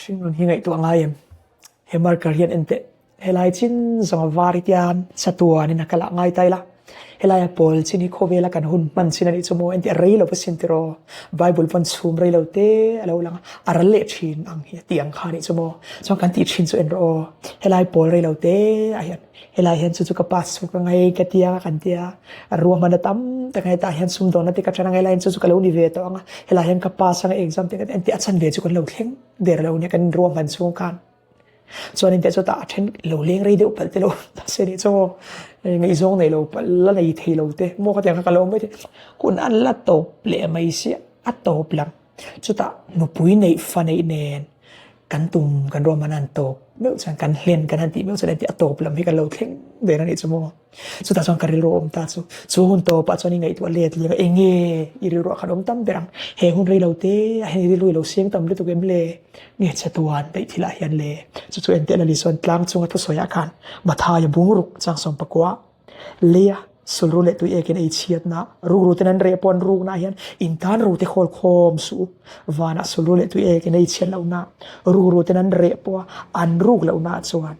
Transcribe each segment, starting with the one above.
Hringnun hi ngaihtuah ngai em? He marker hian en teh. Helai chin zawng a var hi tian chatuanin a kal ah ngai ta ila. Helaia pawl chin hi khawvela kan hun hman chin a nih chu maw engti a rei lo va sin tiraw. Bible pawn chhum rei lo te a lo lang a, a ral leh thin ang hi a tih ang kha a nih chu maw. Chuan kan tih thin chu en rawh aw. Helai pawl rei lo te ah hian helai hian chu chu ka pass chhuk a ngai ka tia kan tia ruahman a tam tak a hetah hian sumdawnna te ka tan a ngai helai hian chu chu ka lo ni ve tawh ang a, helai hian ka pass anga exam te ka engti a chanve chu kan lo thleng der lo nia kan ruahman chhung khan. Chuanin teh chutah a then lo leng rei deuh palh te lo ta se nih chu ngaihzawng nei lo palh la nei thei lo te maw khatiang kha ka lo awm mai thei hun an la tawp leh mai sia a tawp lang chutah nupui neih fa neih nen kan tum kan ruahman an tawp meuh chuan kan hlen kan han tih meuh chuan engtin a tawp lam hi kan lo thleng der a nih chu maw. Chutah chuan ka rilru a awm ta chu, chu hun tawpah chuan i ngaihtuah let liang a, enge i rilruah khan awm tam ber ang, he hun rei lo te ah hian i rilru i lo siam tam lutuk em le, nge che tuan daih thil ah hian le, chu chu enteh Lali chuan tlang chunga thusawi ah khan Mathaia bungruk changsawm pakua leia sulru leh tui ekin ei chhiatna rukru ten an reh pawh an rukna ah hian in tan ro te khawl khawm suh u, vanah sulru leh tui ekin ei chhiat lohna rukru ten an reh pawh a an ruk lohna ah chuan.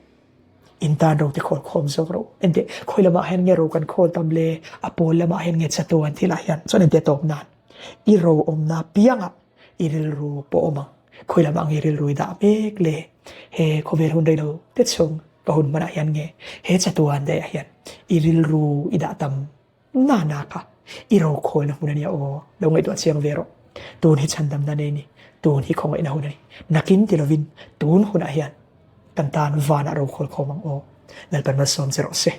In tan ro te khawl khawm zawk ro. Enteh, khawi lamah hian nge ro kan khawl tam le? A pawl lamah hian nge chatuan an thilah hian chuan enteh tawp nan i ro awmna piangah i rilru pawh awm ang. Khawi lamah nge rilru i dah mek le? He khawvel hun reilo te chhung ka hun hmanah hian nge he chatuan daihah hian i rilru i dah tam Na na kha i ro khawlna hmun a nia aw, lo ngaihtuah chiang ve rawh. Tun hi chhandamna nei ni, tun hi khawngaihna hun a ni. Nakin ti lovin tun hunah hian kan tan vanah ro khawl khawm ang aw. Lalpan malsawm che rawh se.